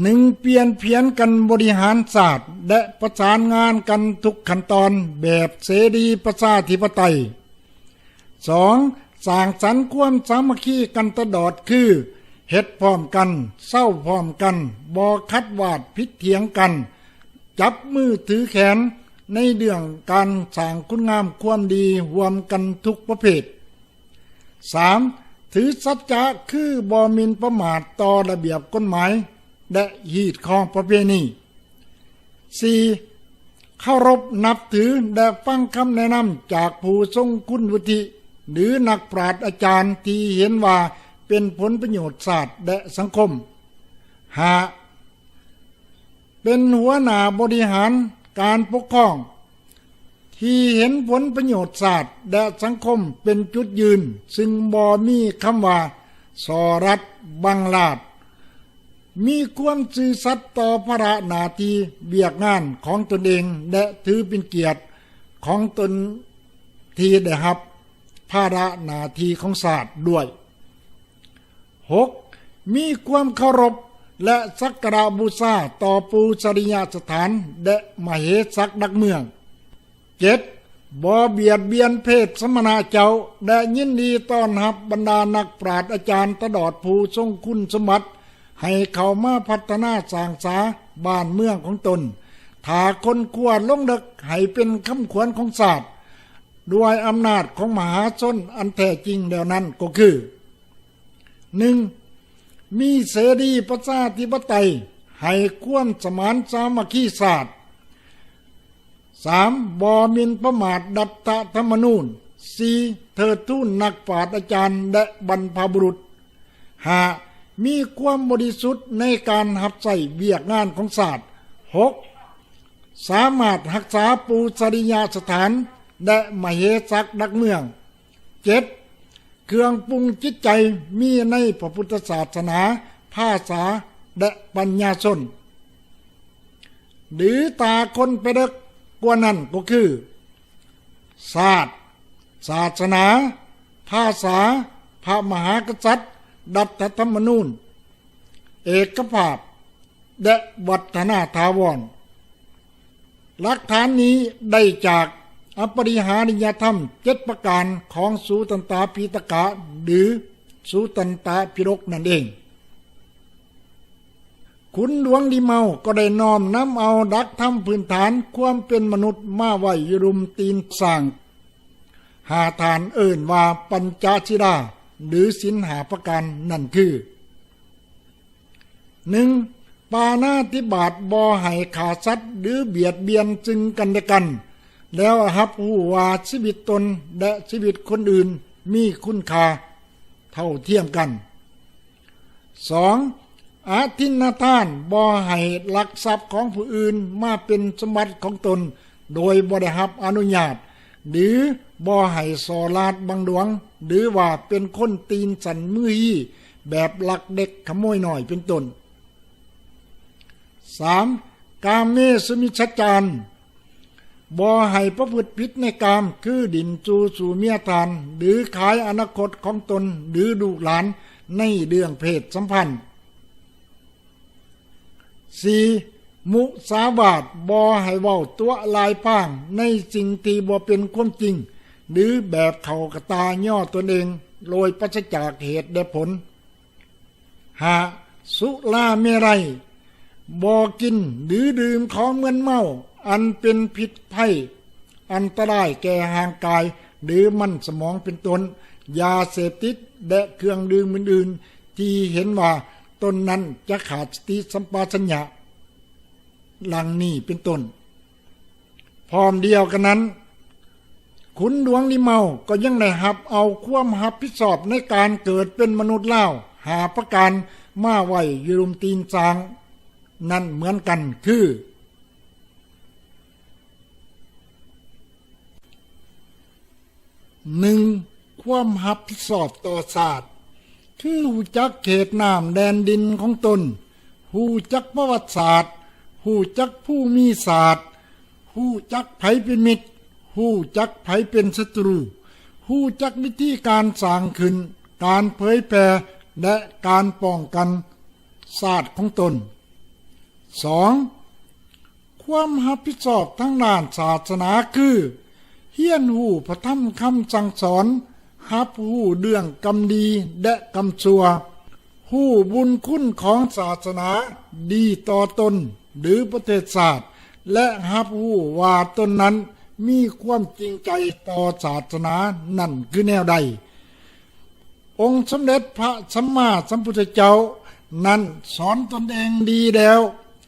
ໜຶ່ງ ປ່ຽນຜຽນກັນບໍລິຫານຊາດ ແລະ ປະສານງານກັນທຸກຂັ້ນຕອນແບບເສລີປະຊາທິປະໄຕ. ສອງ ສ້າງສັນຄວາມສາມັກຄີກັນຕະຫຼອດ ຄື ເຮັດພ້ອມກັນ, ເຊົາພ້ອມກັນ, ບໍ່ຂັດວາດຜິດຖຽງກັນ, ຈັບມືຖືແຂນໃນເລື່ອງການສ້າງຄຸນງາມຄວາມດີຮ່ວມກັນທຸກປະເພດ. ສາມ ຖືສັດຈະ ຄືບໍ່ໝິ່ນປະໝາດຕໍ່ລະບຽບກົດໝາຍ ແລະ ຮີດຄອງປະເພນີ. ສີ່ ເຄົາລົບນັບຖື ແລະ ຟັງຄຳແນະນຳຈາກຜູ້ຊົງຄຸນວຸດທິ ຫຼື ນັກປາດອາຈານທີ່ເຫັນວ່າເປັນຜົນປະໂຫຍດຊາດ ແລະ ສັງຄົມ. ຫ້າ ເປັນຫົວໜ້າບໍລິຫານການປົກຄອງ ທີ່ເຫັນຜົນປະໂຫຍດຊາດ ແລະ ສັງຄົມເປັນຈຸດຢືນ, ຊຶ່ງບໍ່ມີຄຳວ່າສໍ້ລັດບັງລາດ, ມີຄວາມຊື່ສັດຕໍ່ພາລະໜ້າທີ່ວຽກງານຂອງຕົນເອງ ແລະ ຖືເປັນກຽດຂອງຕົນທີ່ໄດ້ຮັບພາລະໜ້າທີ່ຂອງຊາດດ້ວຍ. ຫົກ ມີຄວາມເຄົາລົບ ແລະ ສັກກາລະບູຊາຕໍ່ປູຊະລິຍະສະຖານ ແລະ ມະເຫສັກຫຼັກເມືອງ. ເຈັດ ບໍ່ບຽດບຽນເພດສະມະນະເຈົ້າ ແລະ ຍິນດີຕ້ອນຮັບບັນດານັກປາດອາຈານຕະຫຼອດຜູ້ຊົງຄຸນສົມບັດ ໃຫ້ເຂົ້າມາພັດທະນາສ້າງສາບ້ານເມືອງຂອງຕົນ ຖ້າຄົ້ນຄວ້າລົງເລິກໃຫ້ເປັນຄຳຂວັນຂອງຊາດ ດ້ວຍອຳນາດຂອງມະຫາຊົນອັນແທ້ຈິງແລ້ວນັ້ນກໍຄື ໜຶ່ງ ມີເສລີປະຊາທິປະໄຕ ໃຫ້ຄວາມສະໝານສາມັກຄີຊາດ. ສາມ ບໍ່ໝິ່ນປະໝາດລັດຖະທຳມະນູນ. ສີ່ ເທີດທູນນັກປາດອາຈານ ແລະ ບັນພະບຸລຸດ. ຫ້າ ມີຄວາມບໍລິສຸດໃນການຮັບໃຊ້ວຽກງານຂອງຊາດ. ຫົກ ສາມາດຮັກສາປູຊະລິຍະສະຖານ ແລະ ມະເຫສັກຫຼັກເມືອງ. ເຈັດ ເຄື່ອງປຸງຈິດໃຈມີໃນພະພຸດທະສາສະໜາ, ພາສາ ແລະ ປັນຍາຊົນ ຫຼື ຕາຄົນໄປເລິກກວ່ານັ້ນກໍຄື ຊາດ, ສາສະໜາ, ພາສາ, ພະມະຫາກະສັດ, ລັດຖະທຳມະນູນ, ເອກະພາບ ແລະ ວັດທະນາຖາວອນ. ຫຼັກຖານນີ້ໄດ້ຈາກອະປະລິຫາລິຍະທຳເຈັດປະການຂອງສຸທັນຕາປີຕະກະ ຫຼື ສຸທັນຕາປິດົກນັ້ນເອງ. ຂຸນຫຼວງລີເມົາກໍໄດ້ນ້ອມນຳເອົາຫຼັກທຳພື້ນຖານຄວາມເປັນມະນຸດມາໄວ້ຢູ່ລຸ່ມຕີນຊ້າງ ຫ້າທ່ານເອີ້ນວ່າປັນຈະສີລາ ຫຼື ສິນຫ້າປະການນັ້ນຄື ໜຶ່ງ ປານາຕິບາດ ບໍ່ໃຫ້ຂ້າສັດ ຫຼື ບຽດບຽນຊຶ່ງກັນແລະກັນ ແລ້ວຮັບຮູ້ວ່າຊີວິດຕົນ ແລະ ຊີວິດຄົນອື່ນມີຄຸນຄ່າເທົ່າທຽມກັນ. ສອງ ອະທິນນະທານ ບໍ່ໃຫ້ລັກຊັບຂອງຜູ້ອື່ນມາເປັນສົມບັດຂອງຕົນ ໂດຍບໍ່ໄດ້ຮັບອະນຸຍາດ ຫຼື ບໍ່ໃຫ້ສໍ້ລາດບັງຫຼວງ ຫຼື ວ່າເປັນຄົນຕີນສັ້ນມືຮີ ແບບລັກເລັກຂະໂມຍນ້ອຍເປັນຕົ້ນ. ສາມ ກາເມສຸມິດສາຈານ ບໍ່ໃຫ້ປະພຶດຜິດໃນກາມ ຄືດິ້ນຈູ່ສູ່ເມຍທ່ານ ຫຼື ຂາຍອະນາຄົດຂອງຕົນ ຫຼື ລູກຫຼານໃນເລື່ອງເພດສຳພັນ. ສີ່ ມຸສາວາດ ບໍ່ໃຫ້ເວົ້າຕົວະລາຍພາງໃນສິ່ງທີ່ບໍ່ເປັນຄວາມຈິງ ຫຼື ແບບເຂົາກະຕາຍໍຕົນເອງໂດຍປາສະຈາກເຫດແລະຜົນ. ຫ້າ ສຸລາເມໄຣ ບໍ່ກິນ ຫຼື ດື່ມຂອງມຶນເມົາ ອັນເປັນພິດໄພ ອັນຕະລາຍແກ່ຮ່າງກາຍ ຫຼື ມັນສະໝອງເປັນຕົ້ນ ຢາເສບຕິດ ແລະ ເຄື່ອງດື່ມອື່ນໆ ທີ່ເຫັນວ່າຕົນນັ້ນຈະຂາດສະຕິສຳປະຊັນຍະ ດັ່ງນີ້ເປັນຕົ້ນ. ພ້ອມດຽວກັນນັ້ນ, ຂຸນຫຼວງລີເມົາກໍຍັງໄດ້ຮັບເອົາຄວາມຮັບຜິດຊອບໃນການເກີດເປັນມະນຸດລາວຫ້າປະການມາໄວ້ຢູ່ລຸ່ມຕີນຊ້າງນັ້ນເໝືອນກັນ ຄື ໜຶ່ງ ຄວາມຮັບຜິດຊອບຕໍ່ຊາດ ຄືຮູ້ຈັກເຂດນ້ຳແດນດິນຂອງຕົນ, ຮູ້ຈັກປະຫວັດສາດ, ຮູ້ຈັກພູມີສາດ, ຮູ້ຈັກໃຜເປັນມິດ, ຮູ້ຈັກໃຜເປັນສັດຕູ, ຮູ້ຈັກວິທີການສ້າງຂຶ້ນ, ການເຜີຍແຜ່ ແລະ ການປ້ອງກັນຊາດຂອງຕົນ. ສອງ ຄວາມຮັບຜິດຊອບທາງດ້ານສາສະໜາຄື ຮຽນຮູ້ພະທຳຄຳສັ່ງສອນ, ຮັບຮູ້ເລື່ອງກຳດີແລະກຳຊົ່ວ, ຮູ້ບຸນຄຸນຂອງສາສະໜາດີຕໍ່ຕົນ ຫຼື ປະເທດຊາດ ແລະ ຮັບຮູ້ວ່າຕົນນັ້ນມີຄວາມຈິງໃຈຕໍ່ສາສະໜານັ້ນຄືແນວໃດ. ອົງສົມເດັດພະສຳມາສຳພຸດທະເຈົ້ານັ້ນສອນຕົນເອງດີແລ້ວ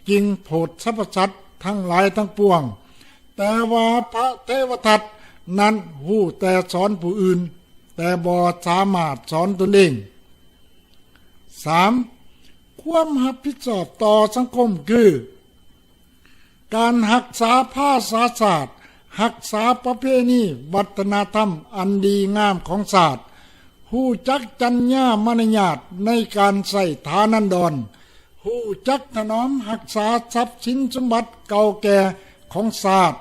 ຈຶ່ງໂຜດສັບພະສັດທັງຫຼາຍທັງປວງ, ແຕ່ວ່າພະເທວະທັດນັ້ນຮູ້ແຕ່ສອນຜູ້ອື່ນ ແຕ່ບໍ່ສາມາດສອນຕົນເອງ. ສາມ ຄວາມຮັບຜິດຊອບຕໍ່ສັງຄົມຄື ການຮັກສາພາສາຊາດ, ຮັກສາປະເພນີວັດທະນະທຳອັນດີງາມຂອງຊາດ, ຮູ້ຈັກຈັນຍາມານະຍາດໃນການໃຊ້ຖານັນດອນ, ຮູ້ຈັກຖະໜອມຮັກສາຊັບສິນສົມບັດເກົ່າແກ່ຂອງຊາດ,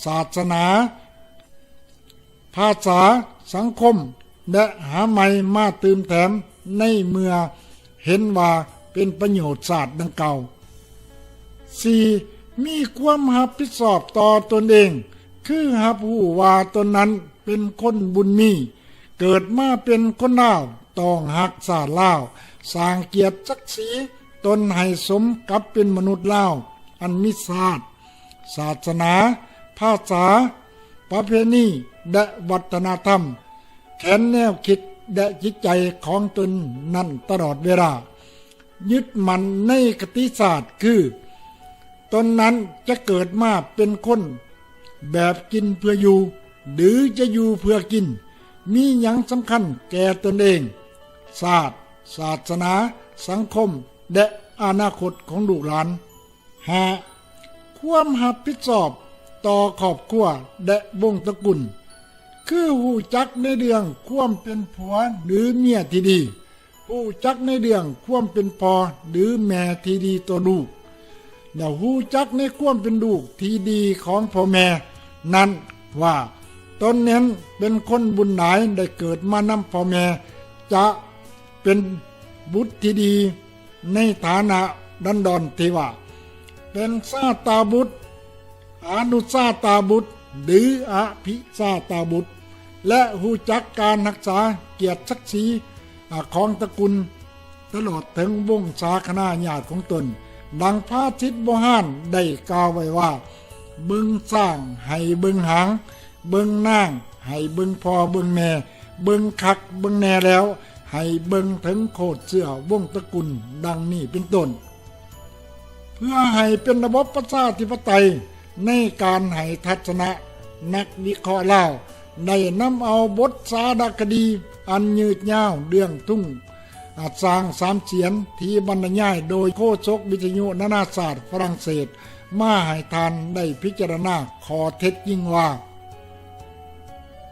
ສາສະໜາ, ພາສາ, ສັງຄົມ ແລະ ຫາໃໝ່ມາຕື່ມແຖມໃນເມື່ອເຫັນວ່າເປັນປະໂຫຍດຊາດດັ່ງກ່າວ. ສີ່ ມີຄວາມຮັບຜິດຊອບຕໍ່ຕົນເອງ ຄືຮັບຮູ້ວ່າຕົນນັ້ນເປັນຄົນບຸນມີ, ເກີດມາເປັນຄົນລາວ ຕ້ອງຮັກຊາດລາວ, ສ້າງກຽດສັກສີຕົນໃຫ້ສົມກັບເປັນມະນຸດລາວອັນມີຊາດ, ສາສະໜາ, ພາສາ, ປະເພນີ ແລະ ວັດທະນະທຳ ແກ່ນແນວຄິດ ແລະ ຈິດໃຈຂອງຕົນນັ້ນຕະຫຼອດເວລາ, ຍຶດໝັ້ນໃນຄະຕິສາດຄື ຕົນນັ້ນຈະເກີດມາເປັນຄົນແບບກິນເພື່ອຢູ່ ຫຼື ຈະຢູ່ເພື່ອກິນ, ມີຫຍັງສຳຄັນແກ່ຕົນເອງ, ຊາດ, ສາສະໜາ, ສັງຄົມ ແລະ ອະນາຄົດຂອງລູກຫຼານ. ຫ້າ ຄວາມຮັບຜິດຊອບຕໍ່ຄອບຄົວ ແລະ ວົງຕະກຸນ ຄືຮູ້ຈັກໃນເລື່ອງຄວາມເປັນຜົວ ຫຼື ເມຍທີ່ດີ, ຮູ້ຈັກໃນເລື່ອງຄວາມເປັນພໍ່ ຫຼື ແມ່ທີ່ດີຕໍ່ລູກ ແລະ ຮູ້ຈັກໃນຄວາມເປັນລູກທີ່ດີຂອງພໍ່ແມ່ນັ້ນວ່າ ຕົນນັ້ນເປັນຄົນບຸນຫຼາຍ ໄດ້ເກີດມານຳພໍ່ແມ່ ຈະເປັນບຸດທີ່ດີ ໃນຖານະດັນດອນທີ່ວ່າ ເປັນຊາຕາບຸດ, ອະນຸຊາຕາບຸດ ຫຼື ອະພິຊາຕາບຸດ ແລະ ຮູ້ຈັກການຮັກສາກຽດສັກສີຂອງຕະກຸນ ຕະຫຼອດເຖິງວົງສາຄະນາຍາດຂອງຕົນ. ດັ່ງພາສິດບູຮານໄດ້ກ່າວໄວ້ວ່າ ເບິ່ງຊ້າງໃຫ້ເບິ່ງຫາງ, ເບິ່ງນາງໃຫ້ເບິ່ງພໍ່ເບິ່ງແມ່, ເບິ່ງຄັກເບິ່ງແນ່ແລ້ວ ໃຫ້ເບິ່ງເຖິງໂຄດເຊື້ອວົງຕະກຸນ ດັ່ງນີ້ເປັນຕົ້ນ. ເພື່ອໃຫ້ເປັນລະບົບປະຊາທິປະໄຕ ໃນການໃຫ້ທັດສະນະ, ນັກວິເຄາະລາວໄດ້ນຳເອົາບົດສາລະຄະດີອັນຍືດຍາວເລື່ອງທຸງ ອາ ຊ້າງສາມສຽນ ທີ່ບັນລະຍາຍໂດຍໂຄສົກວິທະຍຸນານາຊາດຝຣັ່ງເສດ ມາໃຫ້ທ່ານໄດ້ພິຈາລະນາຂໍ້ເທັດຈິງວ່າ